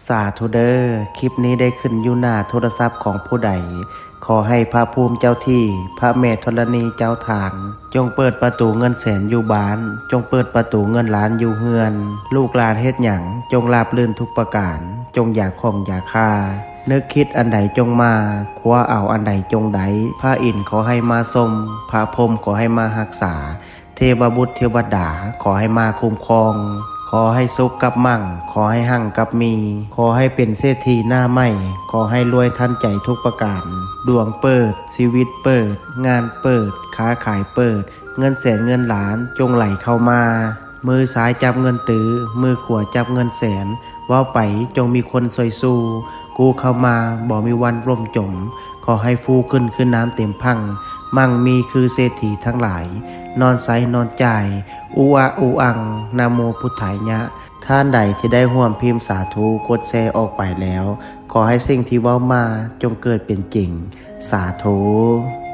ສາທຸເດີ ຄລິບນີ້ໄດ້ຂຶ້ນຢູ່ໜ້າໂທລະສັບຂອງຜູ້ໃດ ຂໍໃຫ້ພະພູມເຈົ້າທີ່ ພະແມ່ທໍລະນີເຈົ້າທານ ຈົ່ງເປີດປະຕູເງິນແສນຢູ່ບ້ານ ຈົ່ງເປີດປະຕູເງິນລ້ານຢູ່ເຮືອນ ລູກຫຼານເຮັດຫຍັງ ຈົ່ງລາບລື່ນທຸກປະການ ຈົ່ງຢ່າຂ້ອງຢ່າຄາ ນຶກຄິດອັນໃດຈົ່ງມາ ຄວ້າເອົາອັນໃດຈົ່ງໄດ້ ພະອິນຂໍໃຫ້ມາຊົມ ພະພົມຂໍໃຫ້ມາຮັກສາ ເທວະບຸດເທວະດາ ຂໍໃຫ້ມາຄຸ້ມຄອງ ຂໍໃຫ້ສຸກກັບມັ່ງ ຂໍໃຫ້ຮັ່ງກັບມີ ຂໍໃຫ້ເປັນເສດຖີໜ້າໃໝ່ ຂໍໃຫ້ລວຍທັນໃຈທຸກປະການ ດວງເປີດ ຊີວິດເປີດ ງານເປີດ ຄ້າຂາຍເປີດ ເງິນແສນເງິນລ້ານຈົ່ງໄຫຼເຂົ້າມາ ມືຊ້າຍຈັບເງິນຕື້ ມືຂວາຈັບເງິນແສນ ເວົ້າໄປຈົ່ງມີຄົນຊ່ວຍສູ້ ກູ້ເຂົ້າມາບໍ່ມີວັນລົ້ມຈົມ ຂໍໃຫ້ຟູຂຶ້ນຄືນ້ຳເຕັມພັ່ງ ມັ່ງມີຄືເສດຖີທັງຫຼາຍ ນອນໃຊ້ນອນຈ່າຍ ອຸອະອຸອັງ ນະໂມພຸດທາຍະ ທ່ານໃດທີ່ໄດ້ຮ່ວມພິມສາທຸ ກົດແຊອອກໄປແລ້ວ ຂໍໃຫ້ສິ່ງທີ່ເວົ້າມາຈົ່ງເກີດເປັນຈິງ ສາທຸ.